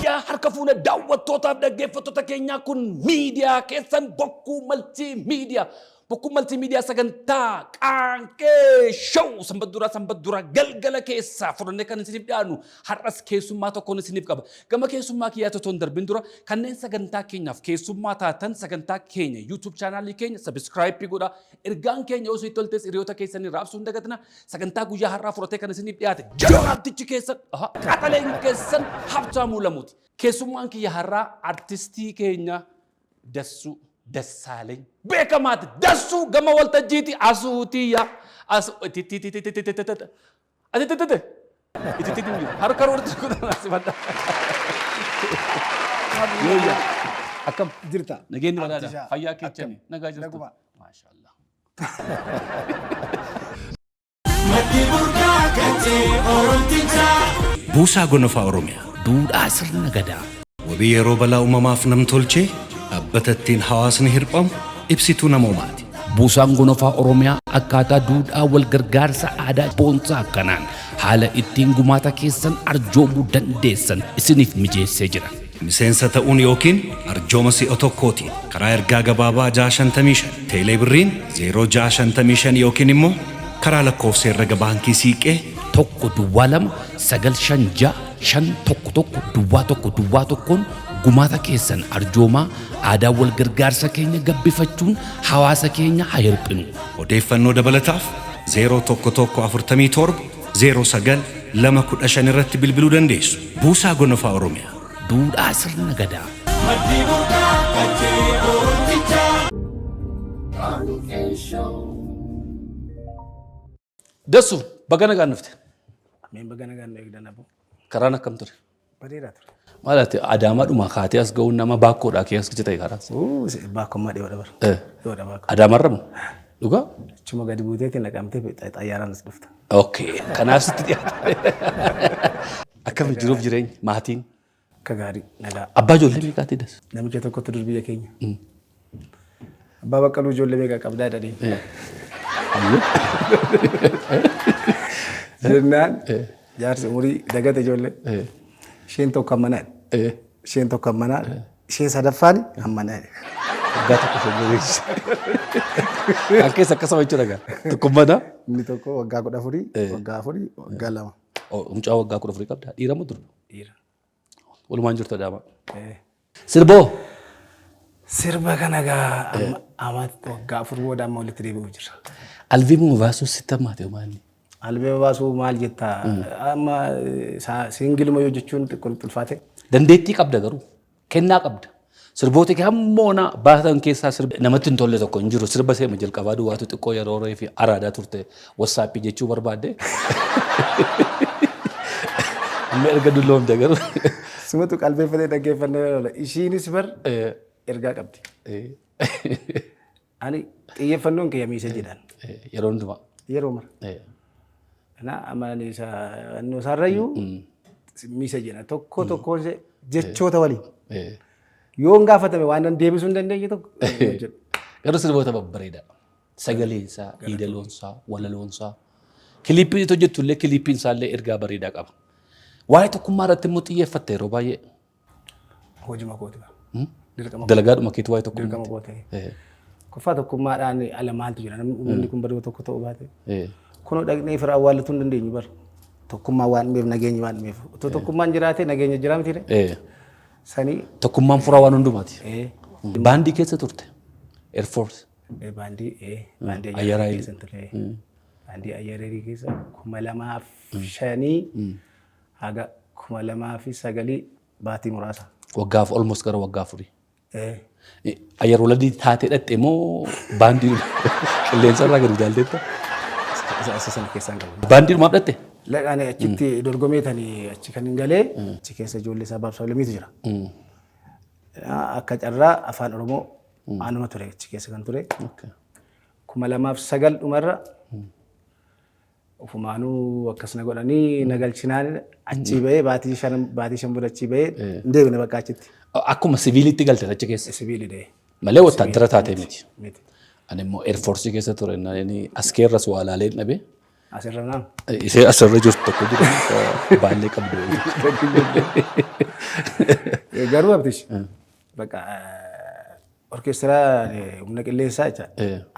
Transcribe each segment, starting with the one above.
Yaa harka fuune daawwattootaaf dhaggeeffattoota keenyaa, kun miidiyaa keessan Bokkuu Maltii Miidiyaa. Bokkuu Maltii Miidiyaa sagantaa Qaanqee Show sanbat duraa galgala keessaa fudhannee kan isiniif dhiyaannu har'as keessummaa tokkoon isiniif qaba. Gama keessummaa kiyyaa otoo hin darbin dura, kanneen sagantaa keenyaaf keessummaa taatan sagantaa keenya YouTube chaanaalii keenya subscribe godhaa. Ergaan keenya osoo itti toltes hiriyoota keessanii raabsuu hin dagatina. Sagantaa guyyaa har'aa fudhatee kan isiniif dhiyaate jiraattichi keessan, qaxaleen keessan Habtaamuu Lamuuti. Keessummaan kiyya har'aa artistii keenya Dassuu Dassaaleny beekamaati. Dassuu gama waltajjiiti asuutiyya. Asu titititititititi. Atitititi. Itititi hin jiru. Harka roorti kudhan asifadha. Yooyya. Akkam? Jirta. Nageenyi badhaadha. Abdishaa. Fayyaa keechani. Akkam? Nagaa jirtu. Naguma. Maashaallah. Maddi burqaa kan ta'e Oromtichaa. Buusaa Gonofaa Oromiyaa. Duudhaa sirna gadaa. Wabii yeroo balaa uumamaaf namtolchee, dhaabbata ittiin hawaasni hirphamu, ibsituu namoomaati. Buusaan Gonofaa Oromiyaa akkaataa duudhaa wal gargaarsa aadaa boonsaa kanaan haala ittiin gumaata keessan arjoomuu dandeessan isiniif mijeessee jira. Miseensa ta'uun yookiin arjooma si'a tokkootiin karaa ergaa gabaabaa 655, teelee birriin 0655 yookiin immoo karaa lakkoofsa herrega baankii Siiqqee 1 0 2 9 5 6 5 1 1 0 1 1 1n gumaata keessan arjoomaa, aadaa wal gargaarsa keenya gabbifachuun hawaasa keenya haa hirphinu. Odeeffannoo dabalataaf 011 47 09 215 irratti bilbiluu dandeessu. Buusaa Gonofaa Oromiyaa. Duudhaa sirna gadaa. Maddi burqaa kan ta'e Oromtichaa. Dassu, baga nagaan dhufte. Ameen, baga nagaan nu eegdan aboo. Karaan akkam ture? Bareedaa ture. Maal ati Adaamaadhuma kaatee as ga'uun nama baakkoodhaa kee as ta'e karaa. Baakkommaa dhiyoodha bara. Dhiyoodha baakko. Adaamarra moo? Dhugaa? Achuma gadi buuteetti naqamtee xayyaaraan as dhufta. Okay. Kanaaf sitti dhiyaata. Akkam jiruuf jireenya maatiin? Akka gaarii, nagaa. Abbaa ijoollee meeqaatii, Dassu? Namicha tokkotu dur biyya keenya. Abbaa Baqqaluu, ijoollee meeqa qabdaa jedhanii. Jennaan jaarsi umurii dagate ijoollee. Isheen tokko ammanaa. Isheen tokko ammanaa. Isheen sadaffaan ammanaa. Waggaa tokko isheen beeksisa. Kan keessa akkasuma jechuudha gaa. Tokkummaadha. Inni tokko waggaa 14, waggaa 4, waggaa 2. Mucaa waggaa 14 qabda. Dhiira moo durba? Dhiira. Walumaan jirtu Adaamaa. Sirboo. Sirba kana gaa amma amma waggaa 4 booda amma walitti deebi'uuf jirra. Albeemuma baasuu sitti hammaate maali? Albeema baasuu maal jettaa? Amma singleuma yoo jechuun xiqqoo ulfaate. Dandeettii qabda garuu, kennaa qabda. Sirboota kee hammoona baatan keessaa sirba namatti hin tolle tokko hin jiru. Sirba seema jalqabaa duwwaatu xiqqoo yeroo reefi araadaa turte wassaappii jechuu barbaadde. Amma erga dulloomte garuu. Sumatu qalbeeffatee dhaggeeffannee oola. Ishiinis bar ergaa qabdi. Ani xiyyeeffannoon kiyya miisa jedhan. Yeroo hundumaa. Yeroo mara. Kana amma ani isa annoo isaarrayyuu miisa jedha. Tokko tokkoon ishee jechoota waliin. Yoon gaafatame waan nan deebisuu hin dandeenye tokko hojjedhu. Garuu sirboota babbareedaa. Sagaleen isaa, yeedaloon isaa, walaloon isaa. Kiliippiin itti hojjettu illee, kiliippiin isaa illee ergaa bareedaa qaba. Waa'ee tokkummaa irratti immoo xiyyeeffatte yeroo baay'ee. Hojuma kooti. Dirqama. Dalagaadhuma keetu waa'ee tokkummaa. Dirqama kooti. Koffaa tokkummaadhaan ala maaltu jira? Namni uummanni kun baduu tokko ta'uu baate. Kunoo dhaqnee fira awwaallatuu hin dandeenyu bara. Tokkummaa waan dhumeef, nageenyi waan dhumeef. Otoo tokkummaan jiraate nageenya jira miti ree? Sanii. Tokkummaan furaa waan hundumaati. Baandii keessa turte. Air Force. Baandii Ayyar ayyar Haayilii. keessa ture. Baandii ayyar haayilii keessa 2005 haga 2009 baatii muraasa. Waggaaf almost gara waggaa 4. Ayyar waladii taatee dhatte moo baandii qilleensa irraa gadi utaalteetta? Isa sana keessaan qabu. Baandii dhumaaf dhatte? Ani achitti dorgomee tanii achi kan hin galee, achi keessa ijoollee sabaaf sablammiitu jira. Akka carraa afaan Oromoo anuma ture achi keessa kan ture. 2009 dhumarra ofumaanuu akkas na godhanii na galchinaan achii bahee, baatii 5 booda achii bahee hin deebine bakka achitti. Akkuma siviilitti galte achi keessa. Siviilii da'e. Malee wattaaddara taatee miti. Miti. Ani immoo Air Force keessa ture, inni as keerras waa laalee hin dhabe. Asirra naam. Ishee asirra jirtu tokko jiru baallee qabdu. Garuu abtish bakka orkeestiraa humna qilleensaa jecha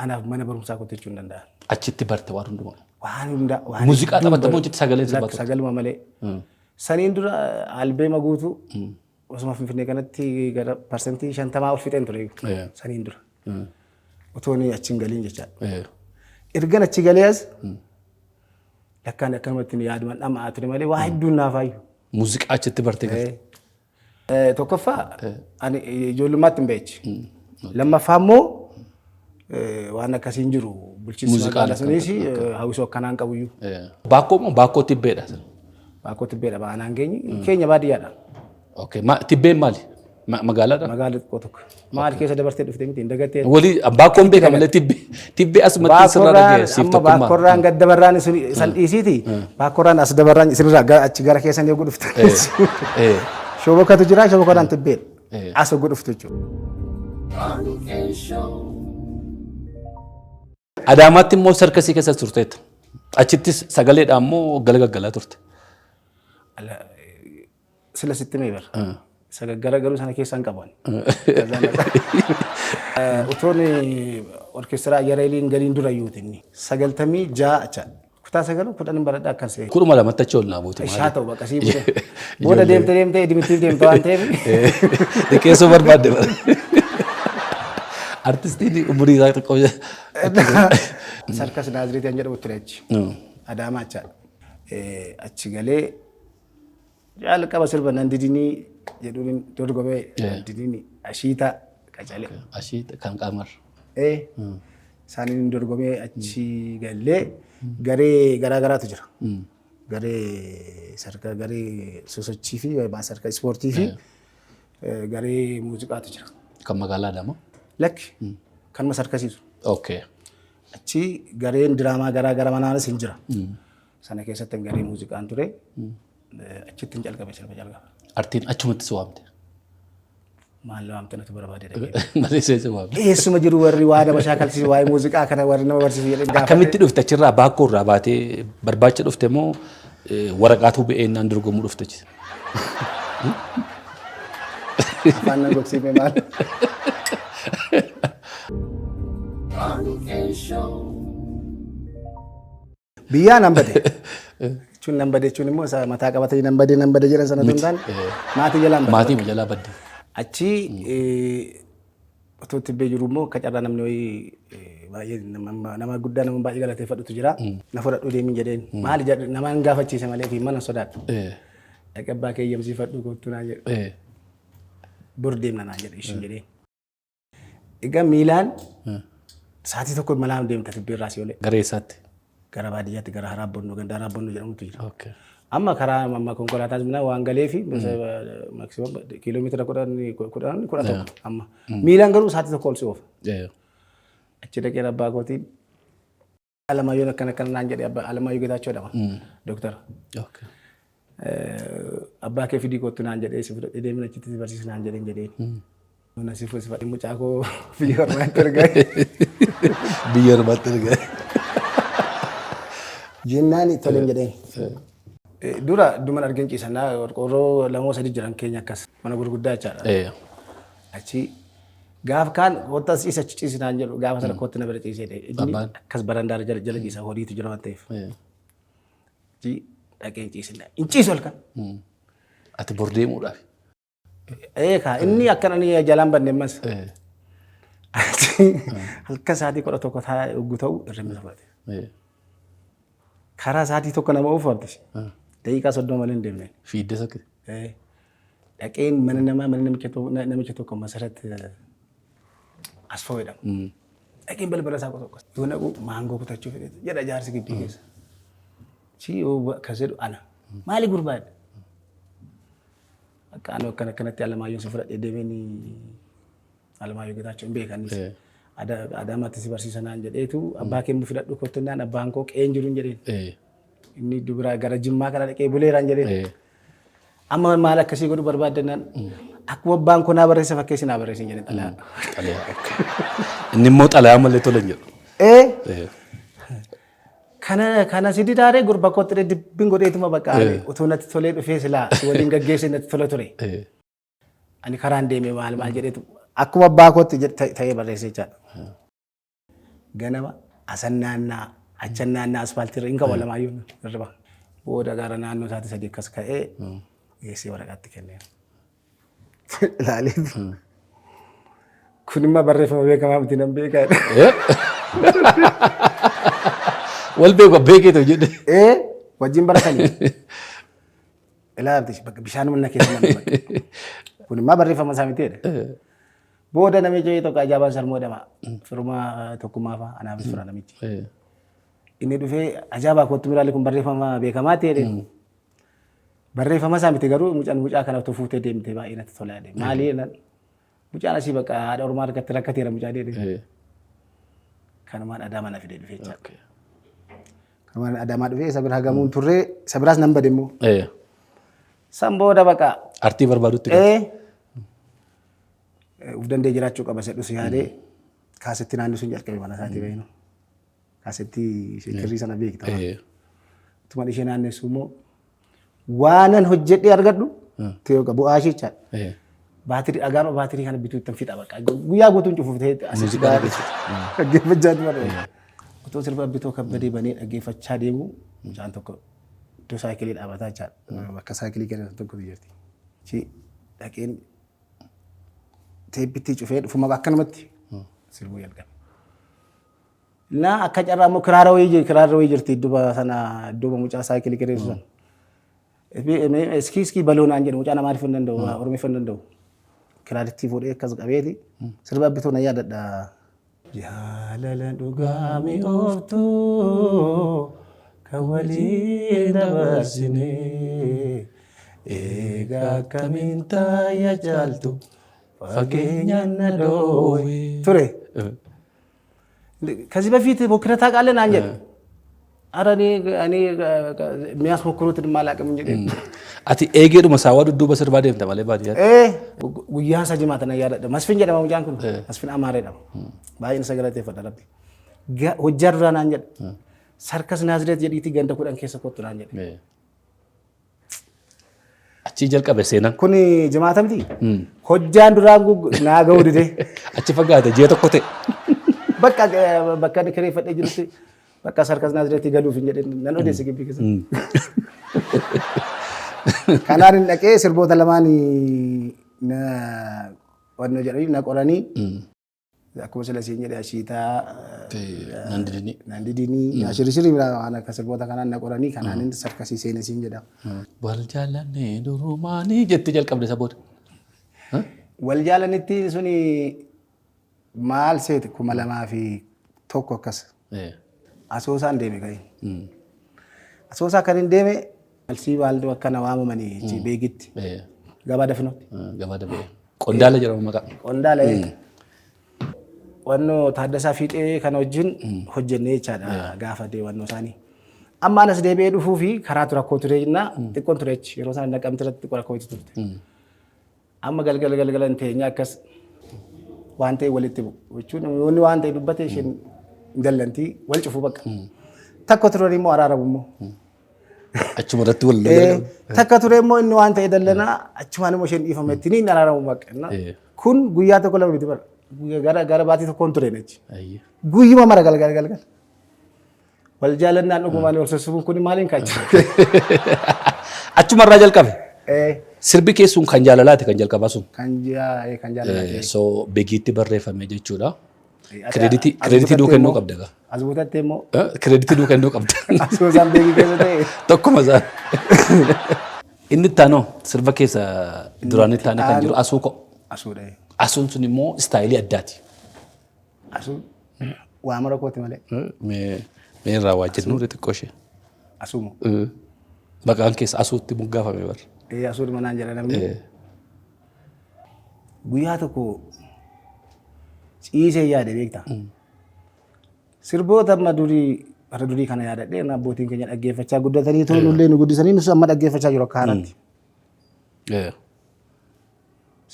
anaaf mana barumsaa kootti jechuun danda'a. Achitti barte waan hundumaa. Waan hunda waan Muuziqaa taphatta moo achitti sagaleen sirbaa turte? Sagaluma malee. Saniin dura albeema guutuu osuma Finfinnee kanatti gara 50% ol fixeen ture. Saniin dura. Otoo inni achi hin galiin jechaadha. Ergan achi galee as lakkaan akkanumatti yaadumaan dhama'aa ture malee waa hedduun naafaayyuu. Muuziqaa achitti bartee galte. Tokkoffaa ani ijoollummaatti hin beechi. Lammaffaa immoo waan akkasii hin jiru. Bulchiinsi Muuziqaan magaalaa sunis hawwisoo akkanaa hin qabuyyuu. Baakkoo moo Baakkoo Tibbeedha? Baakkoo Tibbeedha baanaan keenyi keenya baadiyyaadha. Okay. Tibbeen maali? Magaalaadha? Magaala xiqqoo tokko. Maal keessa dabartee dhufte miti hin dagattee. Walii Baakkoon beeka malee Tibbee asumatti sirraa dhaga'e siif Amma tokkummaa. Baakkorraan gad dabarraan san dhiisiiti. Baakkorraan as dabarraan isinirraa achi gara keessan yoo dhuftan. Shobokatu jira, shobokarraan Tibbeedha. As yoo dhuftu jechuudha. Adaamaatti immoo sarkasii keessa turteetta. Achittis sagaleedhaan immoo galagaggalaa turte. Sila sitti mee bara. Isa gaggaragaluu sana keessaa hin qabu ani. Utuun orkeestiraa Ayyareeliin galiin dura iyyuuti inni. 96 acha. Kutaa 9 10 baradhaa akkan se'e. 12tti achi ol naa buute. Ishaa ta'u bakka sii buute. Booda deemte deemte edimittiif deemte waan ta'eef. Liqeessuu barbaadde bara. Artistiin umurii isaa xiqqoo. Sarkas Naaziriitii kan jedhamu ture achi. Adaamaa achaadha. Achi galee jalqaba sirba nan didinii jedhuun dorgomee nan didinii ashiita qacalee. Ashiita kan qamar. Isaaniin dorgomee achi gallee garee garaa garaatu jira. Garee sarka garee sosochii fi sarka ispoortii fi garee muuziqaatu jira. Kan magaalaa Adaamaa? Lakki, kanuma sarkasiisu. Achi gareen diraamaa garaa gara manaanis hin jira. Sana keessatti garee muuziqaan ture. Achitti hin calqabe sirba jalqaba. Artiin achumatti si waamte. Maal waamte natu barbaade dhaqee. Malee si waamte. Eessuma jiru warri waa nama shaakalsiisu waa'ee muuziqaa kana warri nama barsiisu jedhee gaafate. Akkamitti dhufte achirraa Baakkoo irraa baatee barbaacha dhufte moo waraqaatu ba'eennaan dorgomuu dhufte achi? Afaan nan gogsiifne maal? Biyyaa nan bade. Jechuun nan bade jechuun immoo isa mataa qabatanii nan bade nan bade jedhan sana osoo hin taane maatii jalaan bade. Maatii jalaa badde. Achi otoo Tibbee jiru immoo akka carraa namni wayii baay'ee nama guddaa nama baay'ee galateeffadhutu jira. Na fudhadhu deemin jedheen. Maali jedhe namaan gaafachiise malee fi mana sodaadhu. Dhaqee abbaa kee eeyyamsiifadhu kottu naan jedhe. Bor deemna naan jedhe ishiin jedheen. Egaa miilaan sa'aatii tokko malaan deemta Tibbee irraa si olee. Gara eessaatti? Gara baadiyyaatti gara Haraabbonnoo ganda Haraabbonnoo jedhamutu jira. Amma karaa amma konkolaataa minaa waan galee fi maksimum kiiloomeetira 10 11 amma. Miilaan garuu sa'aatii tokko ol si oofa. Achi dhaqeen abbaa kootiin Alamaayyoon akkana akkana naan jedhe abbaa Alamaayyoo Geetaachoo jedhama. Dooktara. Abbaa kee fidii kottu naan jedhee si fudhadhee deemin achitti si barsiisa naan jedheen jedheen. Mana si fudhadhee mucaa koo biyya ormaatti ergaa. Biyya ormaatti ergaa. Jennaan toleen jedheen. Dura duman argeen ciisannaa qorqoorroo lamoo sadi jiran keenya akkas mana gurguddaa jechaadha. Achi Gaaf kaan kottu as ciisi achi ciisi naan jedhu gaafa sana kottu na bira ciisee jedhe. Inni Abbaan. akkas barandaa jala jala ciisa horiitu jira waan ta'eef. Achi dhaqee hin ciisin. Hin ciisu halkan. Ati bor deemuudhaaf. Ee kaa inni akkana inni jalaan banne ammas. Achi halkan sa'aatii 11 taa'ee yogguu ta'u irra fudhate. Karaa sa'aatii tokko nama oofu abdis. Daqiiqaa 30 malee hin deemne. Fiiddee sakkite. Ee. Dhaqeen mana namaa mana namicha tokko Masarat Asfoo jedhama. Dhaqeen balbala isaa qosoqqosa. Yoo naqu maangoo kutachuu fedhe jedha jaarsi gibbii keessa. Chi yoo akkas jedhu ana. Maali gurbaa jedha. Akka anu akkana akkanatti Alamaayyoon si fudhadhee deemeen Alamaayyoo Geetaachoo hin beekanis. Adaamaatti si barsiisa naan jedheetu abbaa kee immoo fidhadhu kottu naan abbaan koo qe'een jiru hin jedheen. Inni dubara gara Jimmaa kana dhaqee buleeraan jedheen. Amma maal akkasii godhu barbaaddannaan akkuma abbaan koo naa barreesse fakkeessi naa barreessi hin jedheen xalayaa. Xalayaa. Okay. Inni immoo xalayaa malee tola hin jedhu. Kana kana si didaaree gurba kootti dibbiin godheetuma bakka otoo natti tolee dhufee silaa si waliin gaggeessee natti tola ture. Ani karaan deeme maal maal jedheetu akkuma abbaa kootti ta'ee barreesse jechaadha. Ganama asan naannaa achan naannaa aspaaltii irra hin qabu lamaayyuu hirriba. Booda gara naannoo isaatti 3 akkas ka'ee geessee waraqaatti kenneera. Ilaalee kun immoo barreeffama beekamaa miti nan beekaa. Wal beeku beekeetu jedhe. Ee wajjin baratanii. Ilaalti bakka bishaan mana keessa nama bakka. Kun immoo barreeffama isaa miti jedhe. Booda namichi tokko ajaa'ibaan sarmoo jedhama. Firuma tokkummaa fa'a anaafis fira namichi. Inni dhufee ajaa'ibaa kootti miraalli kun barreeffama beekamaa ta'e jedhe. Barreeffama isaa miti garuu mucaan mucaa kana otoo fuutee deemte baay'ee natti tola jedhe. Maali jennaan mucaan asii bakka haadha ormaa harkatti rakkateera mucaa jedhe. Kanumaan Adaamaa na fidee dhufe jechaadha. Kanumaan Adaamaa dhufee isa bira hagamuun turree isa biraas nan bade immoo. San booda bakka. Artii barbaadutti. Uf danda'ee jiraachuu qaba jedhus yaadee kaasetti naannoo sun jalqabe mana isaatii bahinu. Kaasetti ishee kirrii sana beekta. Utuma ishee naannessu immoo waanan hojjedhee argadhu bu'aa ishee jechaadha. Baatirii dhagaama baatirii kana bituu ittiin fixa bakka. Guyyaa guutuun cufuuf ta'ee asitti dhaggeeffachaa ture. Otoo sirba Abbitoo Kabbadee banee dhaggeeffachaa deemu mucaan tokko iddoo saayikilii dhaabataa jechaadha. Bakka saayikilii kennan tokkotu jirti. Achi dhaqeen teeppitti cufee dhufuma akkanumatti sirbuu jalqabe. Naa akka carraa immoo kiraara wayii jirti kiraara wayii jirti idduba sana idduba mucaa saayikilii kireessu sana. Iskii iskii baloo naan jedhu mucaan Amaariffaa hin danda'u Oromiffaa hin danda'u. Kiraaritti fuudhee akkas qabeeti sirba Abbitoo na yaadadha. Jaalala dhugaa mi'ooftuu kan waliin dabarsine eegaa akkamiin taaya caaltu fageenyaan na dhoowwe. Ture. ከዚህ በፊት ሞክረህ ታውቃለህ naan jedhe. Ara እኔ የሚያስሞክሩትን አላውቅም እንጂ Ati eegeedhuma saawwaa dudduuba sirbaa deemta malee baadiyyaatti. Ee guyyaan isaa jimaata nan yaadadha. Masfin jedhama mucaan kun. Masfin Amaaree jedhama. Baay'een isa galateeffadha Rabbi. Hojjaa duraa naan jedhe. Sarkas Naazireet jedhiitii ganda 10 keessa kottu naan jedhe. Achii jalqabe seenaan. Kun jimaata miti? Hojjaan duraan naa ga'uu dide. Achi fagaate ji'a tokko ta'e. Bakka bakka inni kireeffadhee jirutti bakka Sarkas Naazireetii galuuf hin jedhin nan odeesse gibbii keessatti. Kanaan hin dhaqee sirboota lamaan na wannoo jedhanii na qoranii akkuma sila siin jedhe ashiitaa Nan didini. nan didinii ashirishiri biraa waan akka sirboota kanaan na qoranii kanaan inni sarkasii seene siin jedha. Wal jaalannee durumaanii jettee jalqabde isa booda. Wal jaalanitti suni maal seete 2001 akkas. Asoosaan deeme ka'e. Asoosaa kan hin deeme Alsii baaldoo akkana waamamanii beekitti. Gabaa dafinootti. Gabaa dafee. Qondaala jedhamu maqaa. Qondaala. Wannoo Taaddasaa Fiixee kana wajjin hojjennee jechaadha gaafa wannoo isaanii. Amma anas deebi'ee dhufuu fi karaatu rakkoo ture jennaa xiqqoon ture jechi yeroo isaan Naqamte irratti xiqqoo rakkoo turte. Amma galgala galgala hin teenye akkas waan ta'e walitti bu'u jechuun yoonni waan ta'e dubbate isheen dallantii wal cufuu bakka. Takka turan immoo araaramu immoo. Achuma irratti wal Takka ture immoo inni waan ta'e dallanaa achumaan immoo isheen dhiifame ittiin inni araaramu bakka. Kun guyyaa tokko lama miti bara. Gara gara baatii tokkoon ture jechi. Guyyuma mara galgala galgala. Wal jaalannaan dhugumaan wal sossobuun kun maaliin kaachisa? Achuma irraa jalqabe. Sirbi keessuun kan jaalalaati kan jalqabaa sun. Kan jaalalaati. So beekiitti barreeffame jechuudha. Creditii nuu kennuu qabda egaa. As butattee immoo. Creditii nuu kennuu qabda. Asoosaan beekii keessa ta'e. Tokkuma isaa. Inni itti aanoo sirba keessa duraan itti aanee kan jiru asuu ko. Asuudha. Asuun sun immoo styleii addaati. Asuun waa mara kooti malee. Mee irraa waa jennu xixiqqoo ishee. Asuuma. Maqaan keessa asuutti moggaafame bara. Asuudhuma naan jedha namni. Guyyaa tokko ciisee yaade beektaa. Sirboota amma durii bara durii kana yaadadhee abbootiin keenya dhaggeeffachaa guddatanii too nullee nu guddisanii nus amma dhaggeeffachaa jiru akka haaraatti.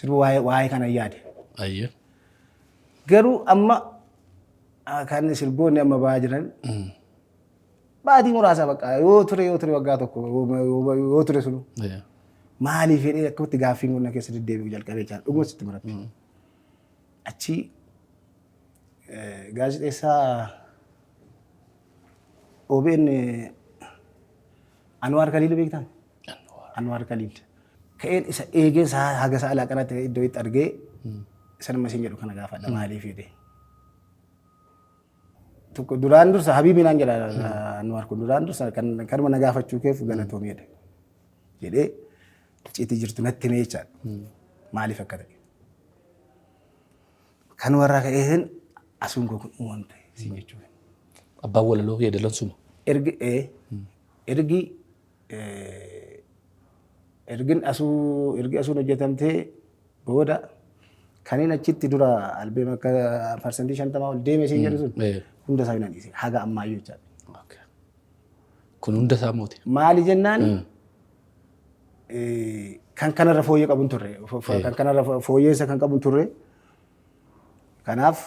Sirba waa'ee kana yaade. Garuu amma kan sirboonni amma ba'aa jiran baatii muraasa bakka yoo ture yoo ture waggaa tokko yoo ture sunu. Maaliif jedhee akkamitti gaaffiin kun na keessa deddeebi'u jalqabee jira. Dhuguma sitti murabbi. Achi gaazexeessaa OBN Anwaar Kaliil beektaa? Anwaar Kaliil. Ka'een isa eegee isaa haga sa'a laaqanaatti iddoo itti argee isa nama isin jedhu kana gaafadha maaliif jedhee. Tokko duraan dursa Habiibii naan jedha Anwaar kun duraan dursa kan kanuma na gaafachuu keef galatoomii jedhe. Jedhee icciitii jirtu natti himee jechaadha. Maaliif akka ta'e. Kan warraa ka'eetiin asuun koo kun uumamte siin jechuudha. Abbaan walaloo yeedaloon suma. Ergi ergi ergin asuu ergi asuun hojjetamtee booda kanin achitti dura albeem akka 50% ol deeme siin jedhu sun hunda isaa nan dhiise haga ammaayyuu jechaadha. Kun hunda isaa mooti. Maali jennaan kan kanarra fooyyee qabu hin turre. Kan kanarra fooyyeensa kan qabu hin turre. Kanaaf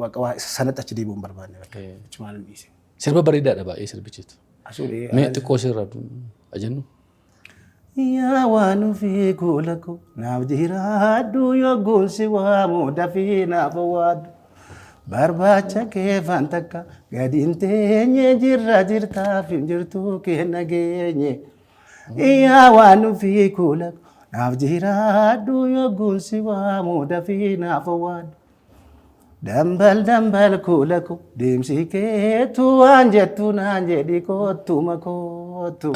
waaqa waa isa sanatti achi deebi'uu hin barbaanne bakka. Achumaan hin dhiise. Sirba bareedaadha baay'ee sirbichitu. Asuudhee. Mee xiqqoo sirra ajennu. Yaa waan ofii kuula koo naaf jiraadhu yogguun si waamu dafii naaf waaddu. Barbaacha keefan takka gadi hin teenye jirra jirtaaf hin jirtu kee nageenye. Yaa waan ofii kuula koo naaf jiraadhu yogguun si waamu dafii naaf waaddu. Dambal dambal kuula koo deemsi keetu waan jettu naan jedhi koottuma koottu.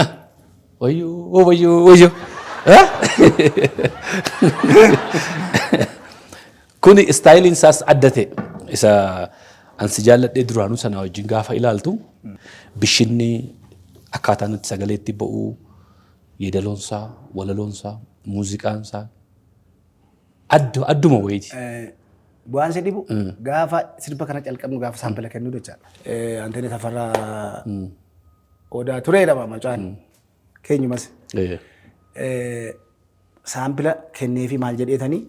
Wayyoo wayyoo wayyoo. Kuni istaayiliin isaas adda ta'e. Isa ansi jaalladhee duraanuu sana wajjin gaafa ilaaltu bishinni akkaataan itti sagalee itti ba'u yeedaloonsaa, walaloonsaa, muuziqaansaa adduma wayiiti. Bu'aan si dhibu gaafa sirba kana calqabnu gaafa saampila kennu jechaadha. Antenii Tafarraa Odaa tureedha mucaan keenyumas. Saampila kenneefi maal jedheetanii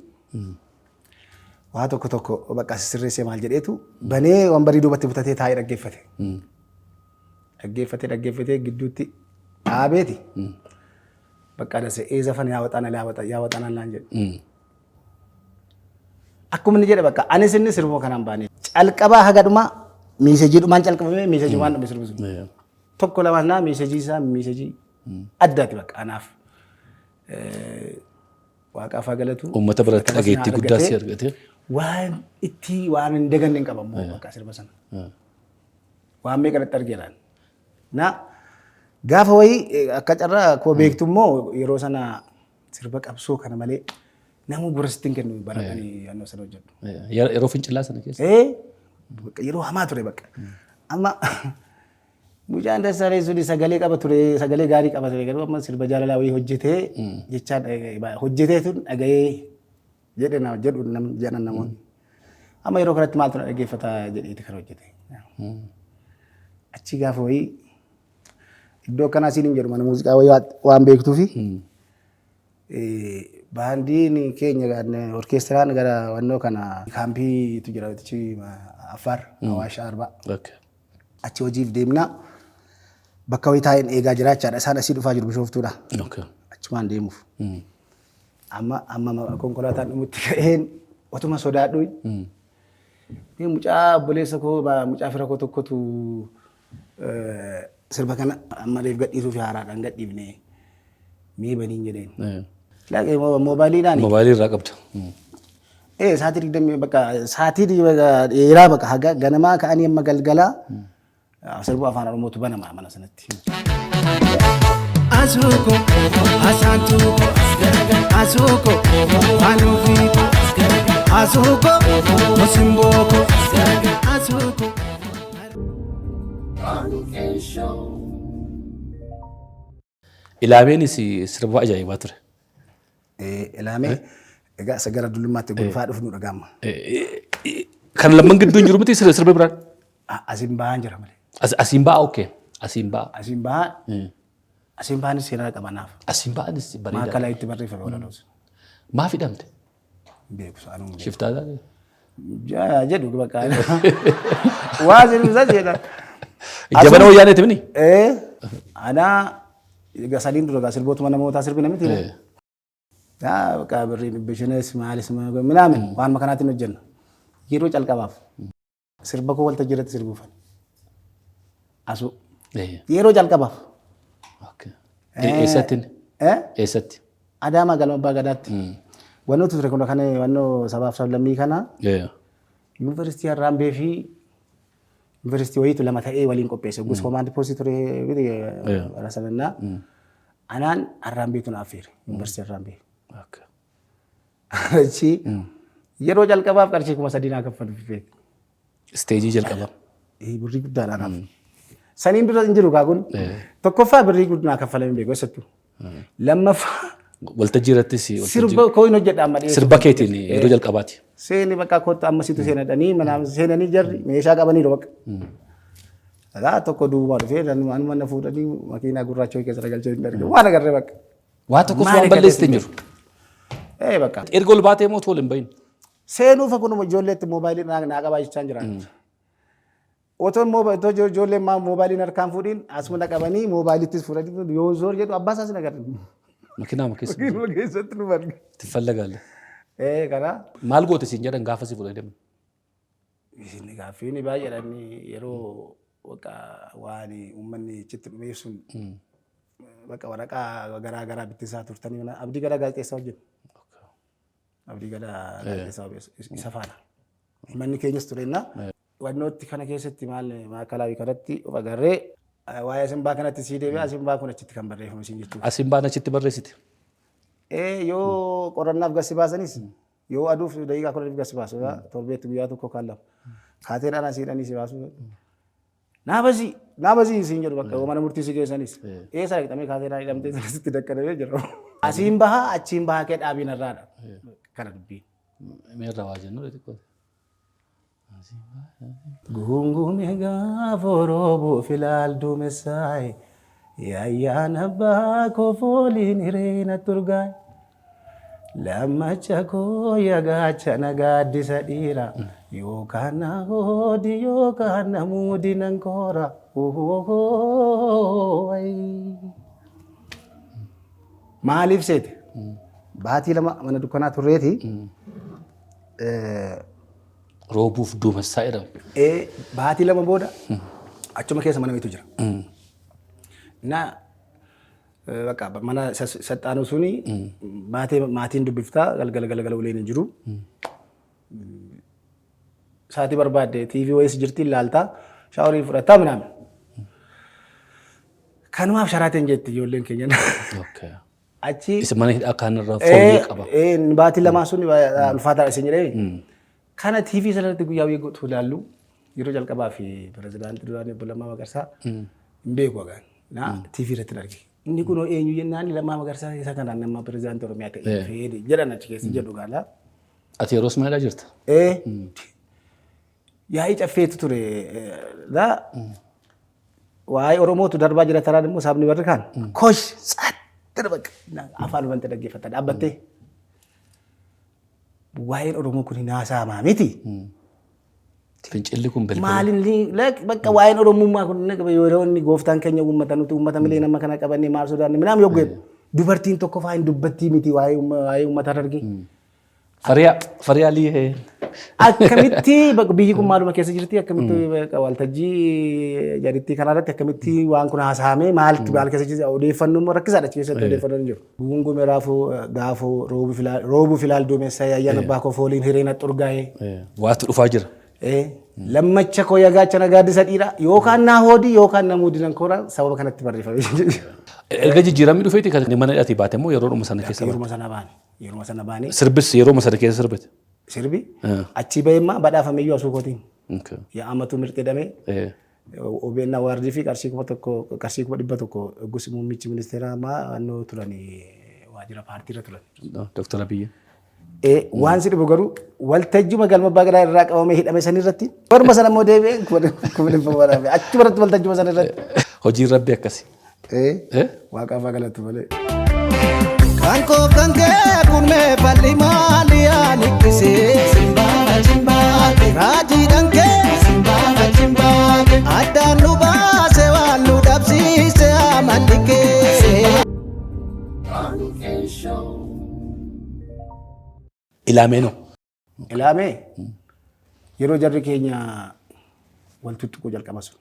waa tokko tokko bakka sirreessee maal jedheetu banee wambarii duubatti butatee taa'ee dhaggeeffate. Dhaggeeffatee dhaggeeffatee gidduutti dhaabeeti. Bakka dase ee zafan yaa waxaan yaa waxaan yaa waxaan naan jedhe. Akkuma inni jedhe bakka anis inni sirbuma kanaan baane. Calqabaa haga dhumaa miisejiidhumaan calqabamee miisejiimaan dhume sirbi sun. Tokko lama naa miisejii isaa miisejii addaati bakka anaaf. Waaqaaf haa galatu. Uummata biratti dhageettii guddaa si argate. Waan itti waan hin daganne hin qabamu bakka sirba sana. Waan meeqa natti argeeraan. Na gaafa wayii akka carraa koo beektu immoo yeroo sana sirba qabsoo kana malee namuu gurra sitti hin kennu bara ani yannoo sana hojjedhu. Yeroo fincilaa sana keessa. Bakka yeroo hamaa ture bakka. Amma mucaan Dassaalee suni sagalee qaba ture sagalee gaarii qaba ture garuu amma sirba jaalalaa wayii hojjetee jechaan hojjetee tun dhaga'ee jedhe na jedhu nam jedhan namoonni. Amma yeroo kanatti maaltu na dhaggeeffata jedheeti kan hojjete. Achi gaafa wayii iddoo akkanaa siin hin jedhu mana muuziqaa wayii waan beektuufi. Baandiin keenya orkeestiraan gara wannoo kana kaampiitu jira achi Affaar Awaash Arbaa. Achi hojiif deemna. Bakka wayii taa'een eegaa jira jechaadha. Isaan asii dhufaa jiru Bishooftuudha. Achumaan deemuuf. Amma amma konkolaataan dhumutti ka'een otuma sodaadhu. Mucaa obboleessa koo mucaa fira koo tokkotu sirba kana amma reef gadhiisuu fi haaraadhaan gadhiifne mee baniin jedheen. Laaqee moobaayiliidhaan. Moobaayilii irraa qabda. Ee sa'aatii digdamii bakka sa'aatii dheeraa bakka haga ganamaa ka'anii amma galgalaa sirba afaan Oromootu banama mana sanatti. Asuko, asantuko, asuko, anufiko, asuko, osimboko, asuko. Ilaameenis sirba ajaa'ibaa ture. Ilaamee egaa isa gara dullummaatti gonfaa dhufnu dhagaama. Kan lamman gidduu hin jiru miti sirba biraan. Asiin bahaan jira malee. Asiin ba'a okee. Asiin ba'a. Asiin bahaan asiin bahaanis seenaa qaba naaf. Asiin ba'anis bareedaa. Maakkalaa itti barreeffame walaloo sun. Maaf hidhamte? Beeku saanuu hin beeku. Shiftaa taate? Jedhu bakka. Waa sirbi isa jedha. Jabana wayyaaneeti mini? Anaa Egaa sadiin dura egaa sirbootuma namootaa sirbina miti. Yaa bakka birrii 500 maalis minaamin waan makanaatiin hojjenna. Yeroo calqabaaf sirba koo waltajjii irratti sirbuufan. Asuu. Yeroo calqabaaf. Eessatti? Eessatti? Adaamaa galma abbaa gadaatti. Wannoota ture kun kan wannoo sabaaf sablammii kana yuunivarsiitii Harraambee fi yuunivarsiitii wayiitu lama ta'ee waliin qopheesse. Gus koomaandi poostii ture bara sanannaa. Anaan Harraambeetu na affeere yuunivarsiitii Harraambee. Achi yeroo jalqabaaf qarshii 3000 naa kaffalu fifee. Isteejii jalqabaa. Birrii guddaadha anaaf. Saniin dura hin jiru kaa kun. Tokkoffaa birrii guddaa kaffalame beeku eessattuu. Lammaffaa Waltajjii irrattis sirba koo hin hojjedha amma dhiyeessu. Sirba keetiin yeroo jalqabaati. Seeni bakka kottu amma situ seenadhanii mana seenanii jarri meeshaa qabaniiru bakka. Alaa tokko duubaa dhufee anuma na fuudhanii makiinaa gurraacha wayii keessa galchee hin arge. Waan agarree bakka. Waa tokkos waan balleessite hin jiru. Ee bakka. Erga ol baatee moo tool hin bahin? Seenuufa kunuma ijoolleetti moobaayilii naa qabaa jechaa hin jiran. Otoo otoo ijoolleen moobaayiliin harkaan fuudhiin asuma na qabanii moobaayilittis fuudhanii yoo zoor jedhu abbaa isaas na agarre. Makiinaama keessa. Makiinuma keessatti nu arge. Itti fallagaalle. Ee karaa. Maal goote siin jedhan gaafa si fuudhanii deeman? Isin gaaffiin baay'eedha inni yeroo bakka waan uummanni achitti dhumeef sun bakka waraqaa garaa garaa bittisaa turtanii Abdii Gadaa gaazexeessaa hojjetu. Abdii Gadaa gaazexeessaa isa faana. Manni keenyas turennaa. Wannootti kana keessatti maal maakalaawii kanatti of agarree waa'ee Asimbaa kanatti sii deebi'a Asimbaa kun achitti kan barreeffame siin jechuudha. Asimbaan achitti barreessite. Ee yoo qorannaaf gasi baasanis yoo aduuf daqiiqaa 10 gasi baasu torbeetti guyyaa tokko kaan lama. Kaateen ana siidhanii si baasu. Naa basii naa basii siin jedhu bakka mana murtii si geessanis. Eessa dhaqxamee kaateen hidhamtee sitti daqqadamee jira. Asiin bahaa achiin bahaa kee dhaabiin irraadha. Kana dubbiin. Meerra waa jennu xiqqoo. Guungume gaafoo roobuuf ilaal duumessaaye yaayyaan abbaa koo fooliin hireena turgaa'e. Lammacha koo yagaacha gaaddisa dhiira yookaan na hoodi yookaan na muudi nan koora. Maaliif seete? Baatii 2 mana dukkanaa turreeti. Roobuuf duumessaa jedhama. Baatii 2 booda achuma keessa mana wayiitu jira. Na bakka mana saxxaanu suni baatee maatiin dubbiftaa galgala galgala uleen hin jiru. Sa'aatii barbaadde TV wayis jirti ilaaltaa shaaworii fudhattaa minaamin. Kanumaaf sharaateen jetti ijoolleen keenya. Achi Isa mana hidhaa kaanirraa fooyyee qaba. Baatii lamaa sun ulfaataadha isin jedhee. Kana TV sanarratti guyyaa wayii guutuu ilaallu yeroo jalqabaa fi pirezidaantii duraanii obbo Lammaa Magarsaa hin beeku agaan. Na TV irratti hin arge. Inni kun eenyu jennaan Lammaa Magarsaa isa kanaan nama pirezidaantii Oromiyaa ta'e fedhe jedhan achi keessa jedhu gaala. Ati yeroos mana hidhaa jirta? Ee. Yaa'ii caffeetu ture. Waa'ee Oromootu darbaa jira taraan immoo sabni warri kaan. Kosh tsattira bakka afaan bante dhaggeeffata dhaabbattee. Waa'een Oromoo kun hin haasa'amaa miti. Fincilli kun bilbila. Maal inni bakka waa'een Oromummaa kun yeroo inni gooftaan keenya uummata nuti uummata milee nama kana qabannee maal sodaanne minaam yoo godhu dubartiin tokko faa hin dubbattii miti waa'ee uummata Harargee. Fariyaa Fariyaa Liyee. Akkamitti biyyi kun maaluma keessa jirti akkamitti waltajjii jarittii kanarratti akkamitti waan kun haasa'amee maaltu maal keessa jirti odeeffannoon immoo rakkisaadha achi keessatti odeeffannoon hin jiru. Guungume raafuu gaafuu roobu filaal duumessa yaayyaan abbaa koo fooliin hireena xurgaa'ee. Waatu dhufaa jira. Lammacha koo yagaacha na gaaddisa dhiira yookaan naa hoodii yookaan na muudinan koora sababa kanatti barreeffame. Erga jijjiiramni dhufeeti kan mana hidhaatii baate immoo yeroodhuma sana keessa baate. Yeruma sana baane. Yeruma sana baane. Sirbis yeroo sana keessa sirbite. Sirbi achii bahee badhaafame iyyuu asuu kootiin. Yaa'amatu mirti jedhamee OBN awaardii fi qarshii 1000 qarshii 100,000 gus muummichi ministeeraa ammaa naannoo turan waajjira paartii irra turan. Dr. Abiyyi. Waan si dhibu garuu waltajjuma galma abbaa gadaa irraa qabamee hidhame san irratti baruma sana immoo deebi'ee 100,000 badhaafame achuma irratti waltajjuma sana irratti. Hojiin rabbi akkasi. Waaqaaf haa galatu malee. Kankoo kankee kun mee falli maali yaalikkisee. Raajii dhankee addaan nu baase waan nu dhabsiise amalli kee. Ilaameenoo. Ilaamee yeroo jarri keenya wal tuttuquu jalqaba sun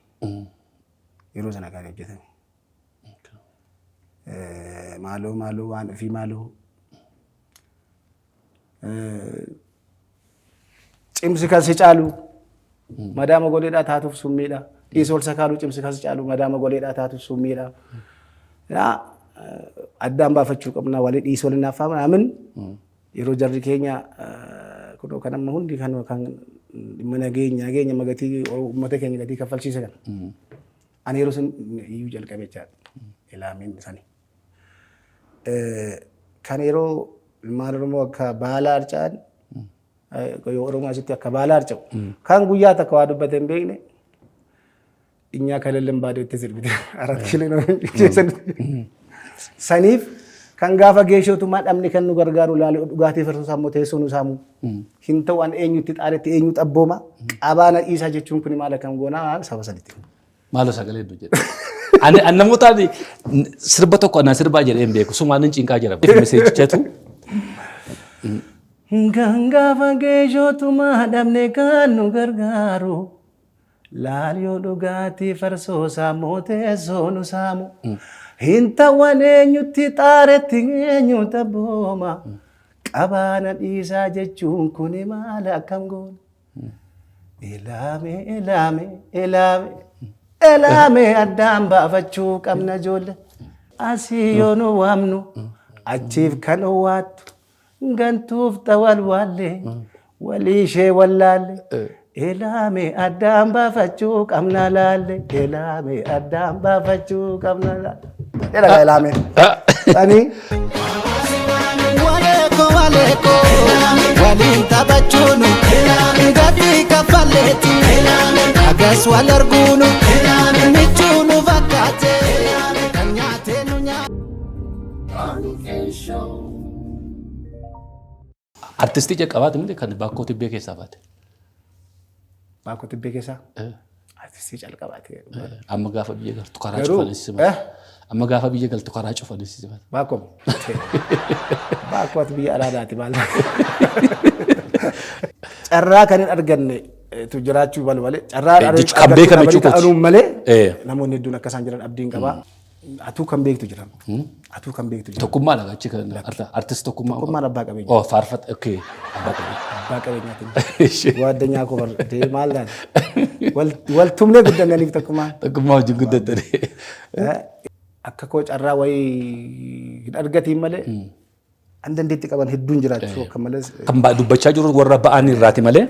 yeroo sana kan hojjetame. Maaloo maaloo waan ofii maaloo cimsi kan si caalu madaama goleedhaa taatuuf summiidha. Dhiisa ol sakaaluu cimsi kan si caalu madaama goleedhaa taatuuf summiidha. Addaan baafachuu qabna walii dhiisa waliin naaffaama amin yeroo jarri keenya kunoo kan amma hundi kan kan dhimma nageenya nageenya magatii uummata keenya gatii kaffalchiise kana. Ani yeroo sun iyyuu jalqabe jechaadha. Ilaameen sani. Kan yeroo ilmaan Oromoo akka baala harca'an yoo Oromoo asitti akka baala harca'u kan guyyaa takka waa dubbate hin beekne inyaa kalallan baaduu itti sirbite arat kiiloo keessa saniif kan gaafa geeshootummaa dhabne kan nu gargaaru laalee dhugaatii farsoo saammoo teessoo nu saamu hin ta'u an eenyutti xaaretti eenyu xabbooma qabaana dhiisaa jechuun kun maal akkam goonaa saba sanitti. Maaloo sagalee hedduu jedhe. Ani an namootaan sirba tokko anaa sirbaa jedhee hin beeku. Sumaan hin cinqaa jira. Meseejichatu. Kan gaafa geeshootumaa dhabne kan nu gargaaru laaliyoo dhugaatii farsoo saammoo teessoo nu saamu hin ta'an eenyutti xaaretti eenyu xabbooma qabaana dhiisaa jechuun kuni maal akkam goona. Ilaame ilaame ilaame ilaame addaan baafachuu qabna ijoollee asii yoo nu waamnu achiif kan owwaattu gantuuf xawalwaalle walii ishee wallaalle ilaame addaan baafachuu qabna laalle ilaame addaan baafachuu qabna laalle. Jedha ilaame. Sanii. Waleeko waleeko waliin taphachuun gatii kaffaleeti agas wal arguun michuu nu fakkaate kan nyaate nu nyaate. Artistii jalqabaati miti kan Baakkoo Tibbee keessaa baate. Baakkoo Tibbee keessaa? Artistii calqabaati. Amma gaafa biyya galtu karaa Garuu, cufanis simata. Amma gaafa biyya galtu karaa cufanis simata. Baakkoo. Baakkoo ati biyya alaadaati maal? Carraa kan hin arganne tu jiraachuu malu malee carraa Jechuun kan beekame argachuu jechuudha. dhabanii malee Eh. Namoonni hedduun akka isaan jiran abdiin qaba. Atuu kan beektu jira. Atuu kan beektu jira. Tokkummaadha achi kan artist Tokkummaa. Tokkummaan abbaa qabeenya. Oh, faarfata, okay, abbaa qabeenya. Abbaa qabeenyaatiin. Waaddanyaa koo bartee maal taate? Wal tumnee guddannaniif Tokkummaan. Tokkummaa wajjin guddattanii. Akka koo carraa wayii hin argatiin malee an dandeettii qaban hedduun jiraachuu akka malees. Kan dubbachaa jiru warra ba'an irraati malee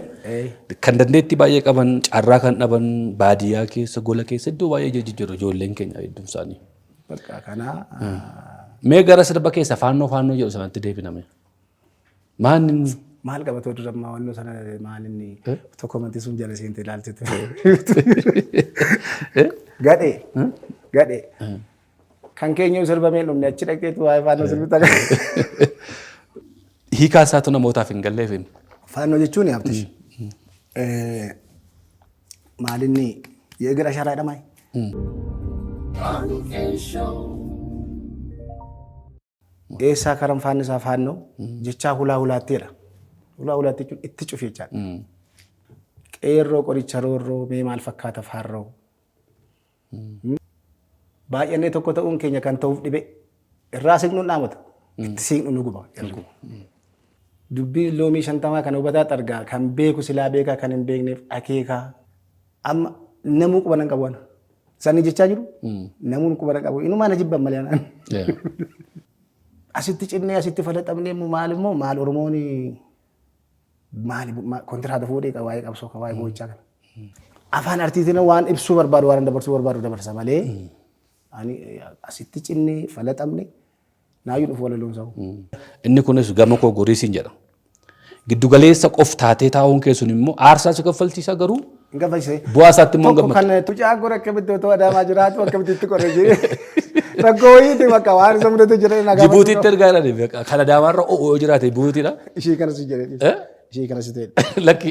kan dandeettii baay'ee qaban carraa kan dhaban baadiyyaa keessa gola keessa iddoo baay'ee jijjiiru ijoolleen keenya hedduun isaanii. Bakka kanaa. Mee gara sirba keessa faannoo faannoo jedhu sanatti deebiname. Maan inni? Maal qabatoo dura ammaa wannoo sana maal inni tokko amantii sun jala seente ilaaltetu. Gadhee. Gadhee. Kan keenya sirbamee hin dhumne achi dhaqxeetu waa'ee faannoo sirbita. Hiikaa isaatu namootaaf hin galleef. Faannoo jechuun Habtish. Maal inni የእግር አሻራ jedhamaa? Eessaa karan faanni isaa faannoo jechaa hulaa hulaatteedha. Hulaa hulaattee jechuun itti cufi jechaadha. Qeerroo qoricha roorroo mee maal fakkaata faarroo. Baay'annee tokko ta'uun keenya kan ta'uuf dhibe irraa siqnuun dhaamata. Itti siqnu nu guba. Dubbii loomii 50 kan hubataa xargaa kan beeku silaa beekaa kan hin beekneef akeekaa. Amma namuu quba nan qabu ana. Sani jechaa jiru namuun quba nan qabu. Inumaa na jibban malee anaan. Asitti cinnee asitti falaxamnee immoo maal immoo maal Oromoon maali kontiraata fuudhee waa'ee qabsoo waa'ee boo'ichaa kana. Afaan artiitiin waan ibsuu barbaadu waan dabarsuu barbaadu dabarsa malee ani asitti cinnee falaxamne naayyuu dhufu walaloon sa'u. Inni kunis gama koo goriisiin jedha. Giddugaleessa qof taatee taa'uun keessun immoo aarsaa si kaffalchiisa garuu Hin kaffalchise. Bu'aa isaatti immoo hin Tokko gammadu. kan tucaan kun akkamitti otoo Adaamaa jiraatu akkamitti itti qorre jee. Rakkoo wayiiti bakka waan isa mudatu jira nagaa. Jibuutiitti ergaa jedhani kan Adaamaarra o'oo yoo jiraate Jibuutiidha. Ishii kanas jedhee. Eh? Ishii kanas ta'e. Lakki.